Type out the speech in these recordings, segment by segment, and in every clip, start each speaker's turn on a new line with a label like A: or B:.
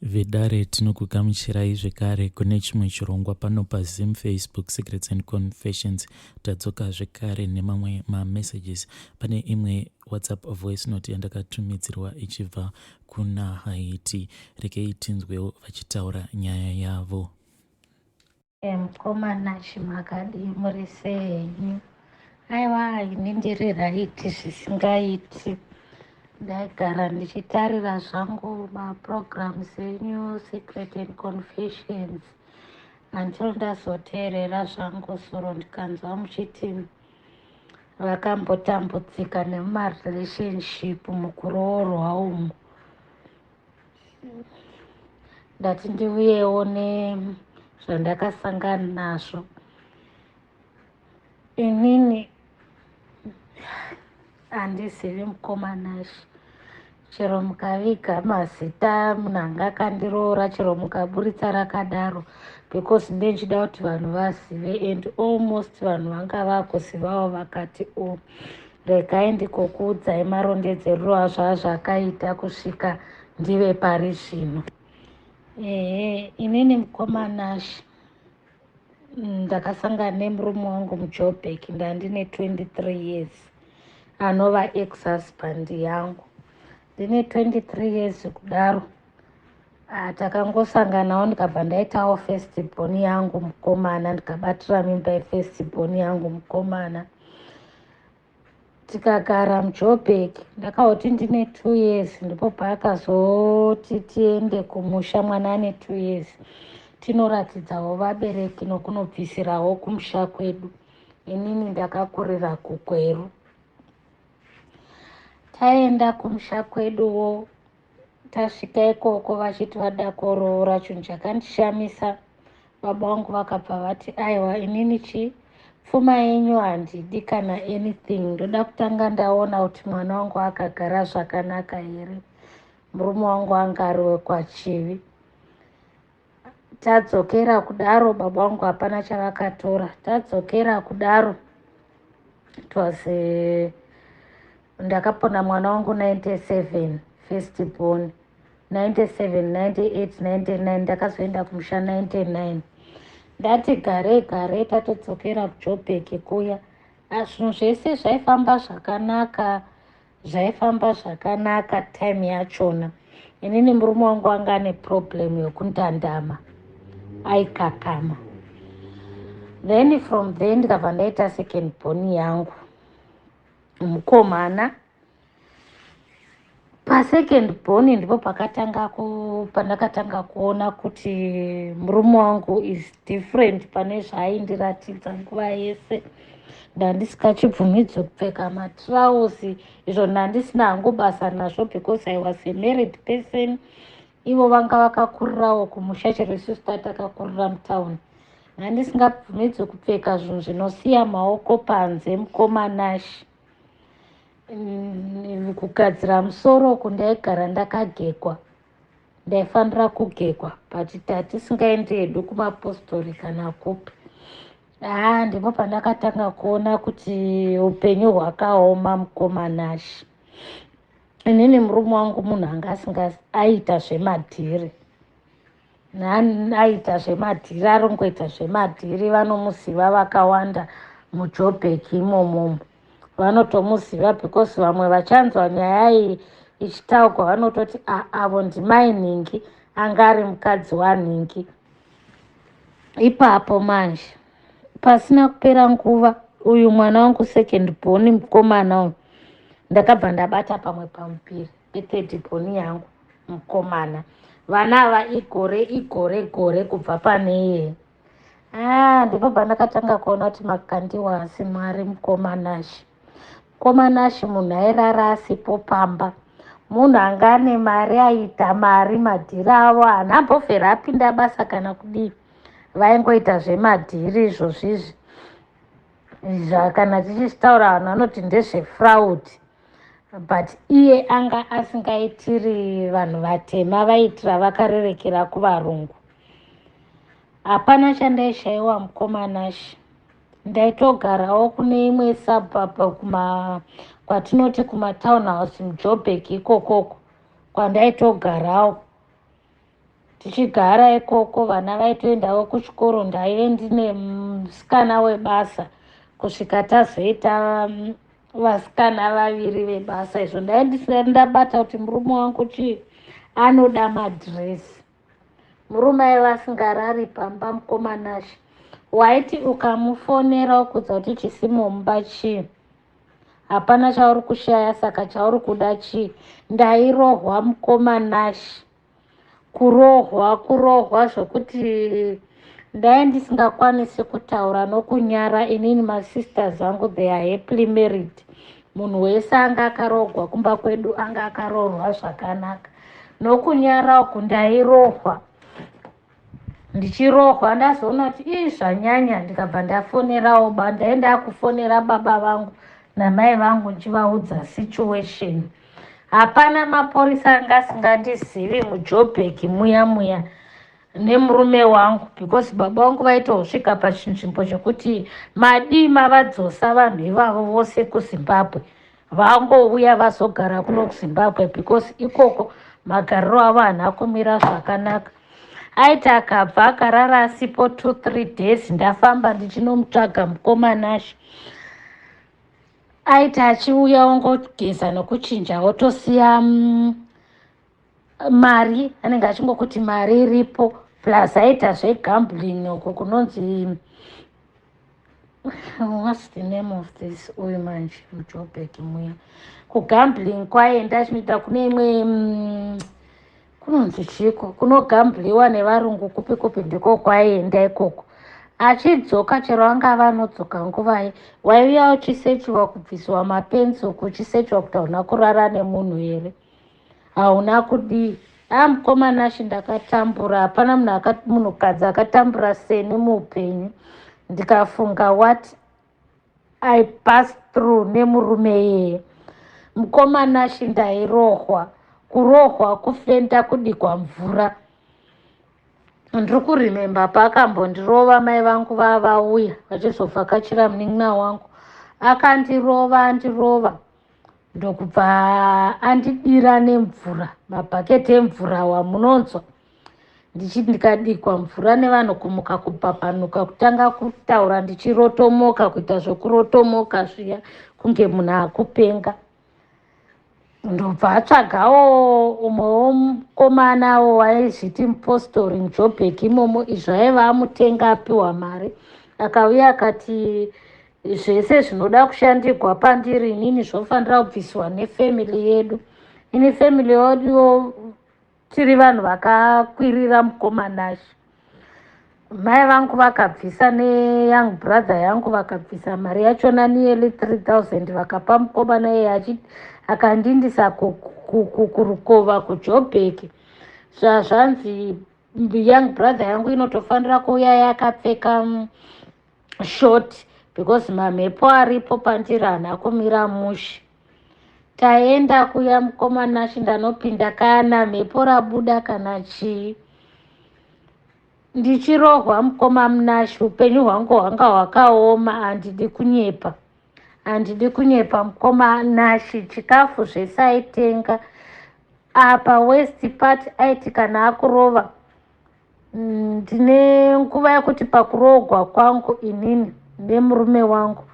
A: Vedare tinokugamuchirai zvekare kune chimwe chirongwa pano paZim Facebook Secrets and Confessions. Tadzoka zvekare nemamwe mamessages. Pane imwe WhatsApp voice note yandakatumidzirwa ichibva kuna Haiti. Rekei tinzwewo vachitaura nyaya yavo.
B: Mukoma Nash makadii muri sei henyu? Aiwa ini ndiri right zvisingaiti. Ndaigara ndichitarira zvangu maprograms enyu Secret and Confessions until ndazoteerera zvangu zuro ndikanzwa muchiti vakambotambudzika nemumarelationship mukuroorwa umu. Ndati ndiuyewo nezvandakasangana nazvo. Inini handizivi mukoma Nashe. Chero mukaviga mazita munhu anga akandiroora chero mukaburitsa rakadaro because ndenge ndichida kuti vanhu vazive and almost vanhu vanga vakuzivawo vakati o oh, Regai ndikokuudzai marondedzerero azvazvakaita kusvika ndive pari zvino. Ehe, inini mukoma Nash ndakasangana nemurume wangu muJoburg ndandine 23 years anova ex husband yangu. Ndine 23 years kudaro ah, takangosanganawo ndikabva ndaitawo first born yangu mukomana ndikabatira mimba yefirst born yangu mukomana. Tikagara muJoburg ndakaoti ndine 2 years ndipo paakazoti tiende kumusha mwana ane 2 years tinoratidzawo vabereki nokunobvisirawo kumusha kwedu. Inini ndakakurira kuGweru. Taenda kumusha kweduwo tasvika ikoko vachiti vada kuroora chinhu chakandishamisa baba vangu vakabva vati aiwa inini chi pfuma yenyu handidi kana anything ndoda kutanga ndaona kuti mwana wangu akagara zvakanaka here murume wangu anga ari wekwachivi tadzokera kudaro baba vangu hapana chavakatora tadzokera kudaro it was ndakapona mwana wangu 97 first born 97 98 99 ndakazoenda kumusha 99 ndati gare gare tatodzokera kuJoburg kuya zvinhu zvese zvaifamba zvakanaka zvaifamba zvakanaka time yachona inini murume wangu anga ane problem yekundandama aikakama then from then ndikabva ndaita second born yangu mukomana pasecond born ndipo pakatanga pandakatanga kuona kuti murume wangu is different pane zvaaindiratidza nguva yese ndandisingachibvumidzwe kupfeka matrausi izvo ndandisina hangu basa nazvo because I was a married person ivo vanga vakakurirawo kumusha chero isusu tatakakurira mutauni ndandisingabvumidzwe kupfeka zvinhu zvinosiya maoko panze mukoma Nash kugadzira musoro uku ndaigara ndakagekwa ndaifanira kugekwa but tatisingaendi hedu kumapostori kana kupi haa ndipo pandakatanga kuona kuti upenyu hwakaoma mukoma Nash inini murume wangu munhu anga asinga aita zvemadhiri aita zvemadhiri arongoita zvemadhiri vanomuziva vakawanda muJoburg imomomo vanotomuziva because vamwe vachanzwa nyaya iyi ichitaurwa vanototi avo ndimai nhingi anga ari mukadzi wanhingi ipapo manje pasina kupera nguva uyu mwana wangu second born mukomana uyu ndakabva ndabata pamwe pamupiri pethird born yangu mukomana vana ava igore igore gore kubva pane iyeye ah ndipo pandakatanga kuona kuti makandiwa asi mwari mukoma Nash mukoma Nash munhu airara asipo pamba munhu anga ane mari aita mari madhiri avo haana ambofera apinda basa kana kudii vaingoita zvemadhiri izvozvizvi kana tichitaura vanhu vanoti ndezvefraud but iye anga asingaitiri vanhu vatema vaitira vakarerekera kuvarungu hapana chandaishayiwa mukoma Nash ndaitogarawo kune imwe suburb kuma kwatinoti kumatown house muJoburg ikokoko kwandaitogarawo. Tichigara ikoko, vana vaitoendawo kuchikoro. Ndaive ndine musikana webasa kusvika tazoita vasikana vaviri vebasa. Izvo ndai ndisati ndabata kuti murume wangu chii, anoda madhiresi. Murume aiva asingarari pamba, mukoma Nashe. Waiti ukamufonera ukudza kuti chisimo mumba chii, hapana chauri kushaya, saka chauri kuda chii? Ndairohwa, mukoma Nashe, kurohwa, kurohwa zvokuti ndai ndisingakwanisi kutaura nokunyara. Inini masisters angu, they are happily married. Munhu wese anga akaroorwa kumba kwedu anga akaroorwa zvakanaka. Nokunyara uku ndairohwa, ndichirohwa. Ndazoona kuti ii, zvanyanya, ndikabva ndafonerawo. Ndaenda kufonera baba vangu namai vangu ndichivaudza situation. Hapana mapurisa anga asingandizivi muJobheki muya muya nemurume wangu, because baba vangu vaitosvika pachinzvimbo chekuti madii mavadzosa vanhu ivavo vose kuZimbabwe, vangouya vazogara kuno kuZimbabwe, because ikoko magariro avo haana kumira zvakanaka. Aiti akabva akarara asipo 2-3 days, ndafamba ndichinomutsvaga, mukoma Nashe. Aiti achiuya ongogeza nokuchinja, otosiya mari. Anenge achingokuti mari iripo. Plus aita zvegambling uko kunonzi, what's the name of this, uyu manje muJobek muya, kugambling kwaenda achinoita kune imwe kunonzi chiko, kunogambliwa nevarungu kupi kupi, ndiko kwaienda ikoko. Achidzoka, chero angava anodzoka nguvai, waiuya uchisechiwa, kubvisiwa mapenzi uku, uchisechiwa kuti hauna kurara nemunhu here, hauna kudii. A, mukoma Nashe, ndakatambura. Hapana munhu, munhukadzi akatambura seni muupenyu. Ndikafunga what I pass through nemurume iyeye, mukoma Nashe, ndairohwa, kurohwa, kufenda, kudigwa mvura. Ndiri kuremember paakambondirova mai vangu vavauya vachizovhakachira munin'ina wangu. Akandirova, andirova, ndokubva andidira nemvura, mabhaketi emvura wamunonzwa. Ndikadikwa mvura nevanhu, kumuka kupapanuka, kutanga kutaura ndichirotomoka, kuita zvokurotomoka zviya kunge munhu akupenga. Ndobva atsvagawo umwewo mukomanawo waizviti mupostori muJobheki imomo. Izvo aiva amutenga, apiwa mari. Akauya akati zvese zvinoda kushandirwa pandiri inini zvofanira kubvisiwa nefamily yedu. Ini family yeduwo tiri vanhu vakakwirira, mukoma Nashe. Mai vangu vakabvisa neyoung brother yangu, vakabvisa mari yachona, nearly 3000, vakapa mukomana iye. Akandindisa kurukova kuJobheki. Zvazvanzi young brother yangu inotofanira kuuya yakapfeka short, because mamhepo aripo pandiri haana kumira mushe. Taenda kuya, mukoma Nashe, ndanopinda, kana mhepo rabuda kana chii. Ndichirohwa, mukoma Munashe, upenyu hwangu hwanga hwakaoma. Handidi kunyepa, handidi kunyepa, mukoma Nashe. Chikafu zvese aitenga. Apa worst part, aiti kana akurova, ndine nguva yekuti pakuroorwa kwangu inini nemurume wangu,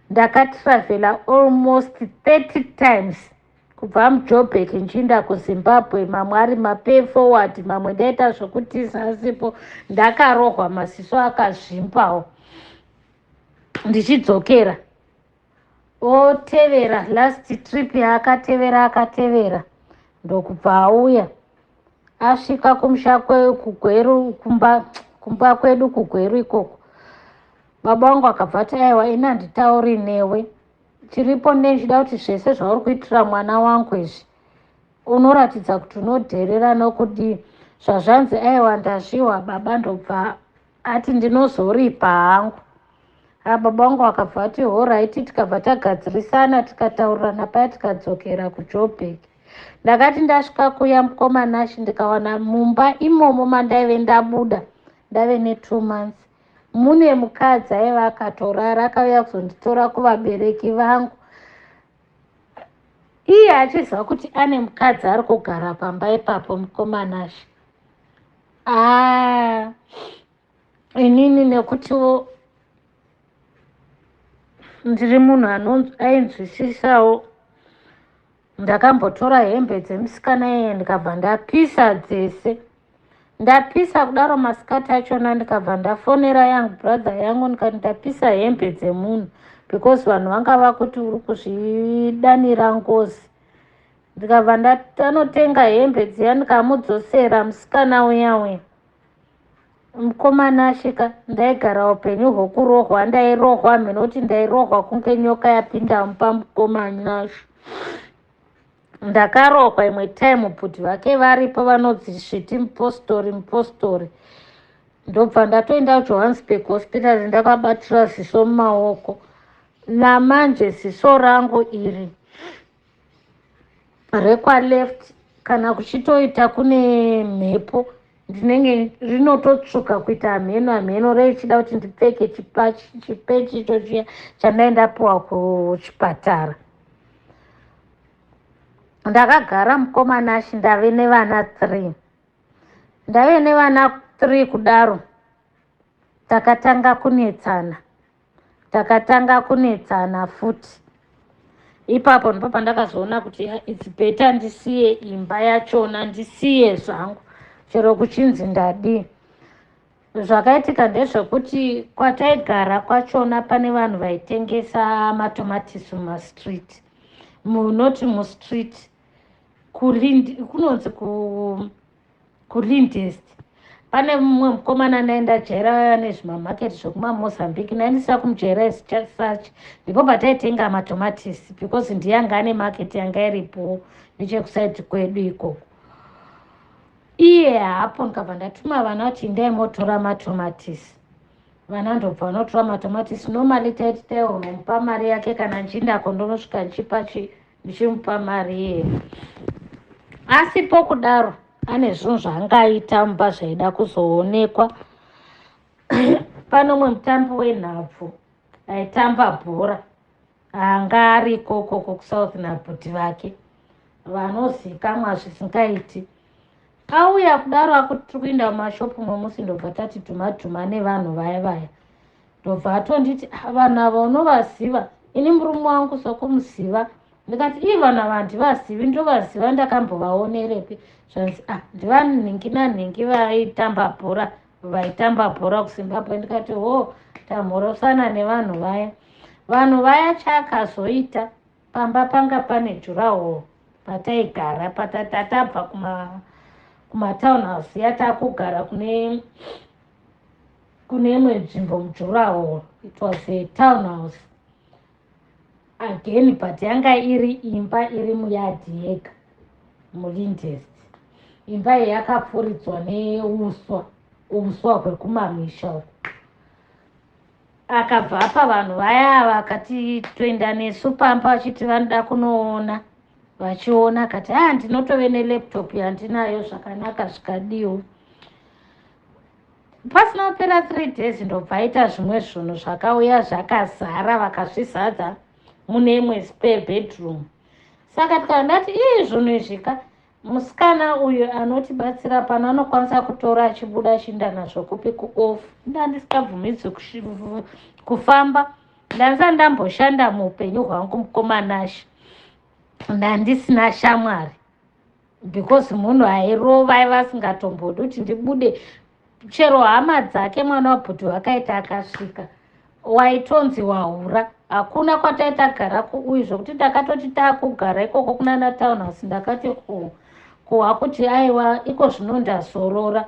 B: ndakatravhela almost 30 times kubva muJobek nchiinda kuZimbabwe. Mamwe ari mapay forward, mamwe ndaita zvokutiza asipo. Ndakarohwa, masiso akazvimbawo ndichidzokera. Otevera last trip yaakatevera, akatevera ndokubva auya asvika kumusha kuGweru, kumba kwedu kuGweru ikoko. Baba vangu akabva ati, "Aiwa, ini handitauri newe. Chiripo ndechida kuti zvese zvauri kuitira mwana wangu izvi, unoratidza kuti unodherera nokudii." Zvazvanzi, "Aiwa, ndazviwa, baba." Ndobva ati, "Ndinozoripa hangu." Baba vangu akabva ati, "Alright." Tikabva tagadzirisana, tikataurirana paya, tikadzokera kuJobek. Ndakati ndasvika kuya, mukoma Nashe, ndikawana mumba imomo mandaive ndabuda ndave ne2 months mune mukadzi aiva akatorara. Akauya kuzonditora kuvabereki vangu iye achiziva kuti ane mukadzi ari kugara pamba ipapo, mukoma Nashe. Aa, inini nekutiwo ndiri munhu ainzwisisawo, ndakambotora hembe dzemusikana iye, ndikabva ndapisa dzese. Ndapisa kudaro masikati achona, ndikabva ndafonera young brother yangu, ndikati ndapisa hembe dzemunhu, because vanhu vanga vakuti uri kuzvidanira ngozi. Ndikabva ndanotenga hembe dziya, ndikamudzosera musikana uya uya. Mukomana asvika, ndaigara upenyu hwokurohwa. Ndairohwa mheno kuti ndairohwa kunge nyoka yapinda mupa. Mukomana ndakarohwa imwe time bhudhi vake varipo, vanodzisviti mupostori, mupostori. Ndobva ndatoenda kuJohannesburg Hospital ndakabatira ziso mumaoko. Namanje ziso rangu iri rekwaleft, kana kuchitoita kune mhepo, ndinenge rinototsvuka kuita hameno hameno, reichida kuti ndipfeke chipechi icho chiya chandaendapiwa kuchipatara. Ndakagara, mukomanashi, ndave nevana 3. Ndave nevana 3 kudaro, takatanga kunetsana, takatanga kunetsana futi. Ipapo ndipo pandakazoona kuti it's better ndisiye imba yachona, ndisiye zvangu chero kuchinzi ndadii. Zvakaitika ndezvekuti kwataigara kwachona pane vanhu vaitengesa matomatisi mumastreet, munoti mustreet kunonzi kuLyndhurst. Pane mumwe mukomana ndaenda jaira nezvimamaketi zvekumamozambique, ndaindisa kumujaira such. Ndipo pataitenga matomatisi, because ndiyanga ane maketi yanga iripo nechekusaidi kwedu ikoko. Iye hapo, ndikabva ndatuma vana kuti indai motora matomatisi. Vana ndobva vanotora matomatisi. Normally taiti taihonomupa mari yake, kana nchindako ndonosvika nchipa, ndichimupa mari iyeye. Asipo kudaro, ane zvinhu zvaangaita mumba zvaida kuzoonekwa. Pane umwe mutambi wenhabvu aitamba bhora anga ari ikokoko kuSouth nabhuti vake vanozikamwa zvisingaiti. Auya kudaro, akuti tiri kuinda mumashopu momusi, ndobva tati dhuma dhuma nevanhu vaya vaya. Ndobva atonditi, ah, vanhu ava unovaziva? Ini murume wangu sokumuziva. Ndikati, ii, vanhu ava handivazivi, ndovaziva, ndakambovaonerepi? Zvanzi, ah, ndivanhingi nanhingi vaitamba bhora, vaitamba bhora kuZimbabwe. Ndikati, ho, tamhorosana nevanhu vaya. Vanhu vaya, chaakazoita pamba, panga pane durawall pataigara, patatabva kumatown house yatakugara kune imwe nzvimbo mudurawall. It was a town house again, but yanga iri imba iri muyadhi yega muLyndhurst. Imba iyi yakapfuridzwa neuswa, uswa hwekumamisha uko. Akabva apa vanhu vaya ava, akati toenda nesu pamba, vachiti vanoda kunoona. Vachiona, akati, a, ndinotove nelaptop yandinayo, zvakanaka zvikadiwo. Pasina kupera 3 days, ndobva aita zvimwe zvinhu zvakauya zvakazara, vakazvizadza mune imwe spare bedroom. Saka tikava ndati, ii, zvinhu izvika, musikana uyu anotibatsira pano anokwanisa kutora achibuda achiinda nazvo kupi? Kuoff. Ndandisingabvumidzwi kufamba. Ndandisati ndamboshanda muupenyu hwangu, mukomanashi. Ndandisina shamwari because munhu airova, aiva asingatombodi kuti ndibude. Chero hama dzake, mwana wabhuti wakaita akasvika, waitonzi wahura. Hakuna kwataita gara kuuyu, zvokuti ndakatoti taakugara ikoko kunana town house, ndakati kuhwa kuti aiwa, iko zvino ndazorora,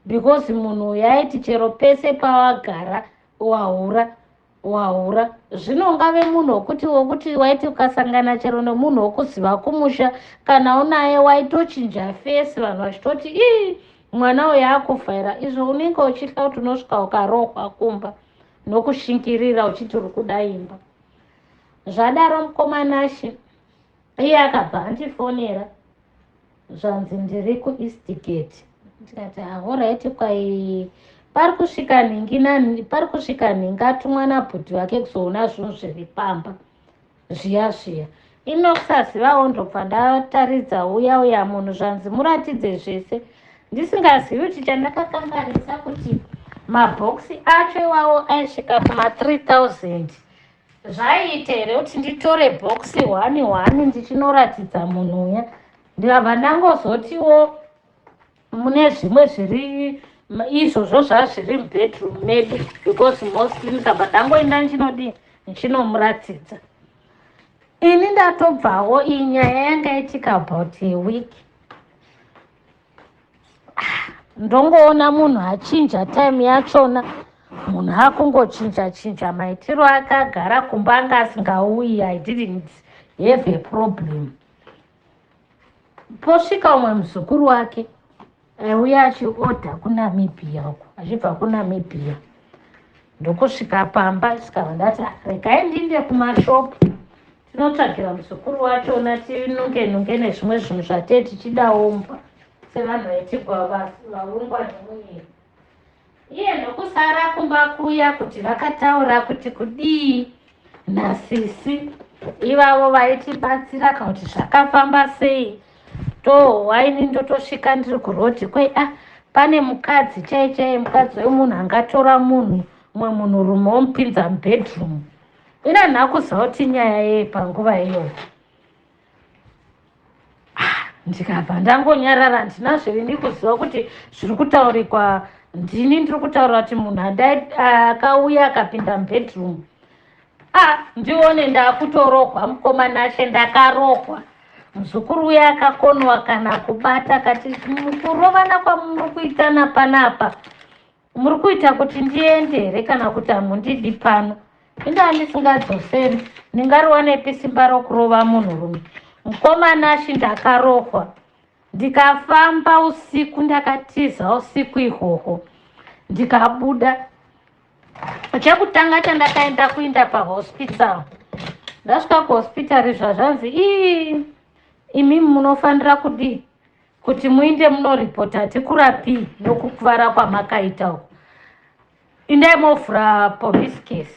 B: because munhu uyu aiti chero pese pawagara wahura, wahura. Zvino ungave munhu wokuti waiti ukasangana chero nemunhu wokuziva kumusha, kana unaye, waitochinja face, vanhu vachitoti, ii, mwana uyu akuvhaira. Izvo unenge uchitya kuti unosvika ukarohwa kumba nokushingirira uchiti uri kuda imba. Zvadaro, mukomanashi, iye akabva andifonera, zvanzi ndiri kuEastgate. Ndikati, alright, kwai pari kusvika nhingi, pari kusvika nhingi atumwa nabhuti vake kuzoona zvinhu zviri pamba zviya zviya. Inokusazivawo, ndobva ndataridza uya uya munhu, zvanzi muratidze zvese. Ndisingazivi kuti chandakakanganisa kuti mabhokisi acho iwawo aisvika kuma 3000. Zvaiita here kuti nditore bhokisi one one ndichinoratidza munhu uya? Ndikabva ndangozotiwo mune zvimwe zviri izvozvo zvazviri mubedroom medu, because mostly ndikabva ndangoenda ndichinodii, ndichinomuratidza. Ini ndatobvawo, iyi nyaya yanga itika about a week. Ndongoona munhu achinja time yachona, munhu akungochinja chinja maitiro ake. Agara kumba anga asingauyi. I didn't have a problem. Posvika umwe muzukuru wake aiuya achiodha kuNamibia uko, achibva kuNamibia, ndokusvika pamba. Sikabva ndati, "Regai ndiinde kumashopu tinotsvagira muzukuru wachona, tinunge nunge nezvimwe zvinhu zvatee tichidawo mba sevanhu vaitigwa vaungwa nemuviri." Iye ndokusara kumba kuya. Kuti vakataura kuti kudii nasisi ivavo vaitibatsira, kana kuti zvakafamba sei, tohwaini ndotosvika ndiri kurodhi kwei, ah, pane mukadzi chai chai, mukadzi wemunhu angatora munhu mumwe munhurume womupinza mubedroom. Ina handina kuziva kuti nyaya yei panguva iyoyo. Ah, ndikabva ndangonyarara, handina zviri ndikuziva kuti zviri kutaurikwa. Ndini ndiri kutaura kuti munhu akauya akapinda mubedroom. Ah, ndione ndakutorohwa, mukoma Nashe, ndakarohwa. Muzukuru uya akakonwa kana kubata, akati, "Kurovana kwamuri kuitana panapa, muri kuita kuti ndiende here kana kuti hamundidi pano?" Indaa ndisingadzoseri, ndingariwanepi simba rokurova munhurume? Mukoma Nashi, ndakarohwa, ndikafamba usiku, ndakatiza usiku ihwohwo, ndikabuda. Chekutanga chandakaenda kuinda pahospital. Ndasvika kuhospitari, zvazvanzi, "Ii, imi munofanira kudii kuti muinde munoripota tikurapii nokukuvara kwamakaita uku. Indai movhura police case,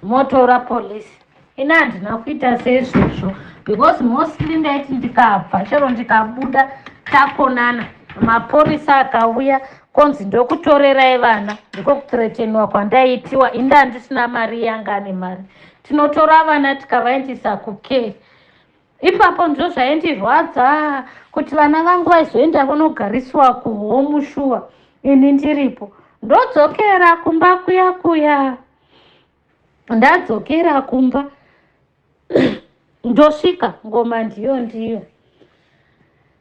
B: motora polisi." Ina handina kuita seizvozvo because mostly ndaiti ndikabva, chero ndikabuda takonana, mapurisa akauya konzi ndokutorerai vana, ndiko kuthreatenwa kwandaitiwa. Inda handisina mari, yanga ane mari, tinotora vana tikavaendesa kucare. Ipapo ndizvo zvaindirwadza kuti vana vangu vaizoenda vonogariswa kuhome shuwa ini ndiripo. Ndodzokera kumba kuya kuya, ndadzokera kumba, ndosvika ngoma ndiyo ndiyo.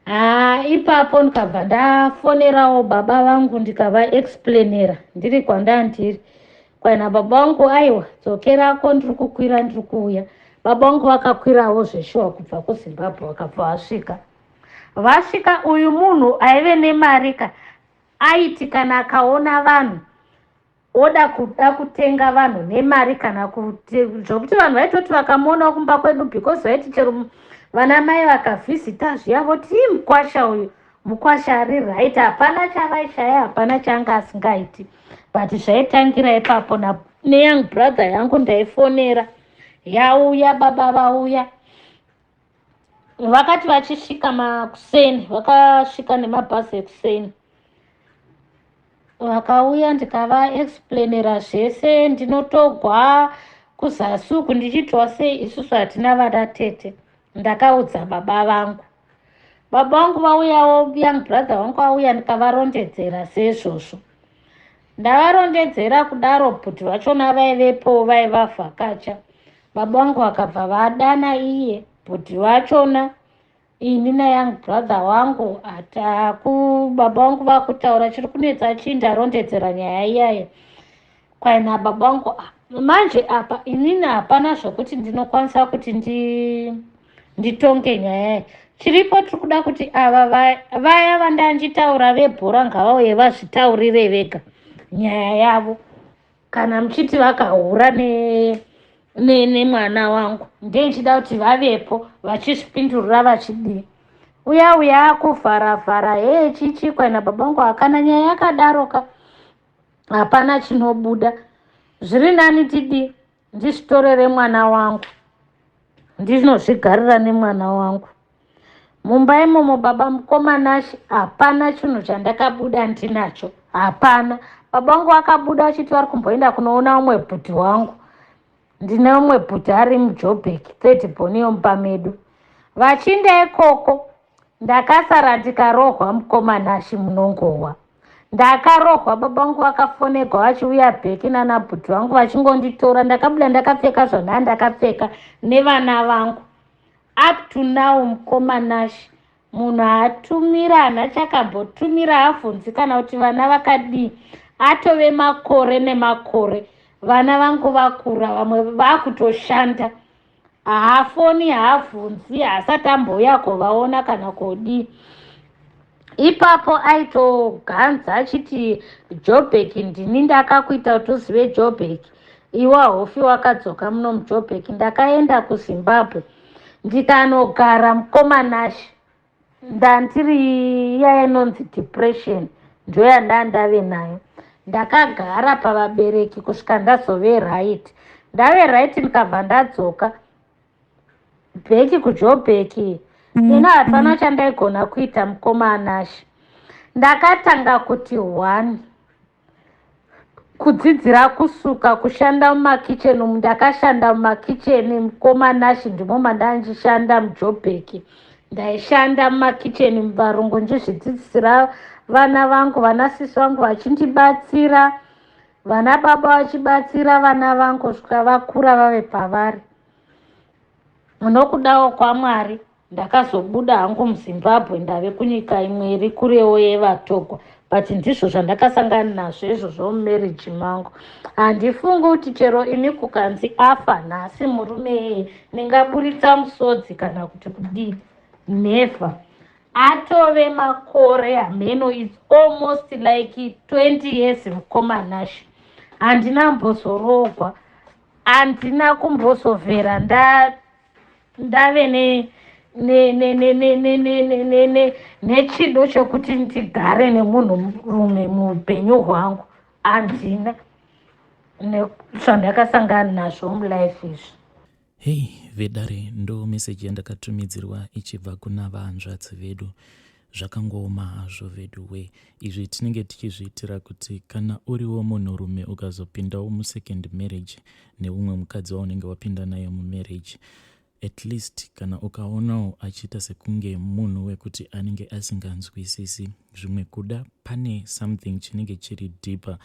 B: Haa, ipapo ndikabva ndafonerawo baba vangu, ndikavaexplainera ndiri kwandandiri kwaina baba vangu. "Aiwa, dzokerako, ndiri kukwira, ndiri kuuya." Baba vangu vakakwirawo zveshuwa kubva kuZimbabwe, vakabva vasvika. Vasvika, uyu munhu aive nemari ka, aiti kana akaona vanhu oda kuda kutenga vanhu nemari, kana kuti zvokuti vanhu vaitoti vakamuonawo kumba kwedu, because vaiti chero vana mai vakavhizita zviya voti, "Ii, mukwasha uyu, mukwasha ari right." Hapana chavaishaya, hapana chaanga asingaiti. But zvaitangira ipapo neyoung brother yangu ndaifonera yauya, baba vauya. Vakati vachisvika makuseni, vakasvika nemabhazi ekuseni, vakauya, ndikavaexplainera zvese, ndinotogwa kuzasi uku ndichitwa sei, isusu hatina vana tete. Ndakaudza baba vangu, baba vangu vauyawo, young brother vangu auya, ndikavarondedzera seizvozvo. Ndavarondedzera kudaro, bhuti vachona vaivepo, vaivavhakacha. Baba vangu vakabva vadana iye bhuti vachona, ini nayoung brother wangu. Hataku baba vangu vakutaura chiri kunetsa chii, ndarondedzera nyaya iyayo kwaina baba vangu. Ah, manje apa inini hapana zvokuti ndinokwanisa kuti nditonge nyaya iyi. Chiripo, tiri kuda kuti ava vaya vandanjitaura vebhora ngavauye vazvitaurire vega nyaya yavo. Kana muchiti vakahura nemwana wangu, ndenchida kuti vavepo vachizvipindurira vachidii. Uya uya akuvharavhara hee chichi kwaina baba vangu, hakana nyaya yakadaroka, hapana chinobuda. Zviri nani tidii, ndizvitorere mwana wangu, ndinozvigarira nemwana wangu. Mumba imomo baba mukoma Nashe hapana chinhu chandakabuda ndinacho hapana. Baba vangu vakabuda vachiti vari kumboenda kunoona umwe bhuti wangu. Ndine umwe bhuti ari muJoburg third born yomumba medu. Vachiinda ikoko ndakasara ndikarohwa mukoma Nashe munongohwa. Ndakarohwa baba vangu vakafonegwa vachiuya bheki nana bhuti vangu vachingonditora. Ndakabuda ndakapfeka zvandanga ndakapfeka nevana vangu. Up to now mukoma Nash munhu haatumira hana chakambotumira haabvunzi kana kuti vana vakadii. Atove makore nemakore vana vangu vakura vamwe vakutoshanda. Haafoni haabvunzi haasati ambouya kuvaona kana kodii. Ipapo aitoganza achiti Joburg ndini ndakakuita kuti uzive Joburg. Iwe haufi wakadzoka muno muJoburg. Ndakaenda kuZimbabwe ndikanogara mukoma Nash. Ndandiri iya inonzi depression ndoyandandave nayo. Ndakagara pavabereki kusvika ndazove right. Ndave right ndikabva ndadzoka bheki kuJoburg. Ino hapana chandaigona kuita mukoma Nash. Ndakatanga kuti one kudzidzira kusuka kushanda mumakicheni umu. Ndakashanda mumakicheni mukoma Nash, ndimo mandandishanda muJoburg. Ndaishanda mumakicheni muvarungu ndichizvidzidzisira vana vangu, vana sisi vangu vachindibatsira, vana baba vachibatsira vana vangu kusvika vakura vave pavari. Nokudawo kwaMwari ndakazobuda hangu muZimbabwe ndave kunyika imwe iri kurewo yevatogwa, but ndizvo zvandakasangana nazvo izvozvo mumarriage mangu. Handifungi kuti chero ini kukanzi afa nhasi murume iyeye ndingaburitsa musodzi kana kuti kudii. Never. Atove makore hameno, it's almost like 20 years mukoma Nash. Handina mbozorogwa, handina kumbozovhera ndave nechido chekuti ndigare nemunhurume muupenyu hwangu. Handina zvandakasangana nazvo mulife izvi.
A: Hei vedare, ndo meseji yandakatumidzirwa ichibva kuna vahanzvadzi vedu. Zvakangooma hazvo vedu we. Izvi tinenge tichizviitira kuti kana uriwo munhurume ukazopindawo musecond marriage neumwe mukadzi waunenge wapinda naye mumarriage, at least kana ukaonawo achiita sekunge munhu wekuti anenge asinganzwisisi zvimwe, kuda pane something chinenge chiri deeper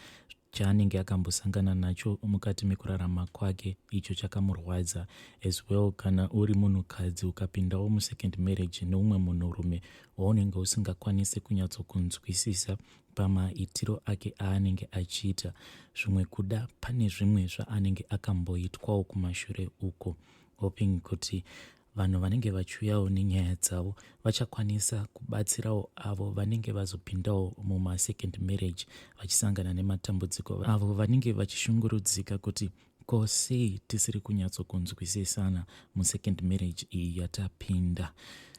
A: chaanenge akambosangana nacho mukati mekurarama kwake icho chakamurwadza. As well kana uri munhukadzi ukapindawo musecond marriage neumwe munhurume waunenge usingakwanisi kunyatsokunzwisisa pamaitiro ake aanenge achiita, zvimwe kuda pane zvimwe zvaanenge akamboitwawo kumashure uko. Hoping kuti vanhu vanenge vachiuyawo nenyaya dzavo vachakwanisa kubatsirawo avo vanenge vazopindawo mumasecond marriage vachisangana nematambudziko, avo vanenge vachishungurudzika kuti ko sei tisiri kunyatsokunzwisisana musecond marriage iyi yatapinda.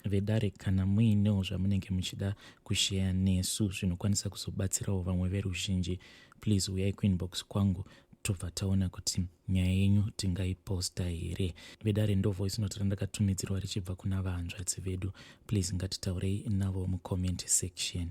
A: Vedare, kana muinewo zvamunenge muchida kusheya nesu zvinokwanisa kuzobatsirawo vamwe veruzhinji, please uyai kuinbox kwangu tobva taona kuti nyaya yenyu tingaiposta here. Vedare, ndo voice note randakatumidzirwa richibva kuna vahanzvadzi vedu. Please ngatitaurei navo mucomment section.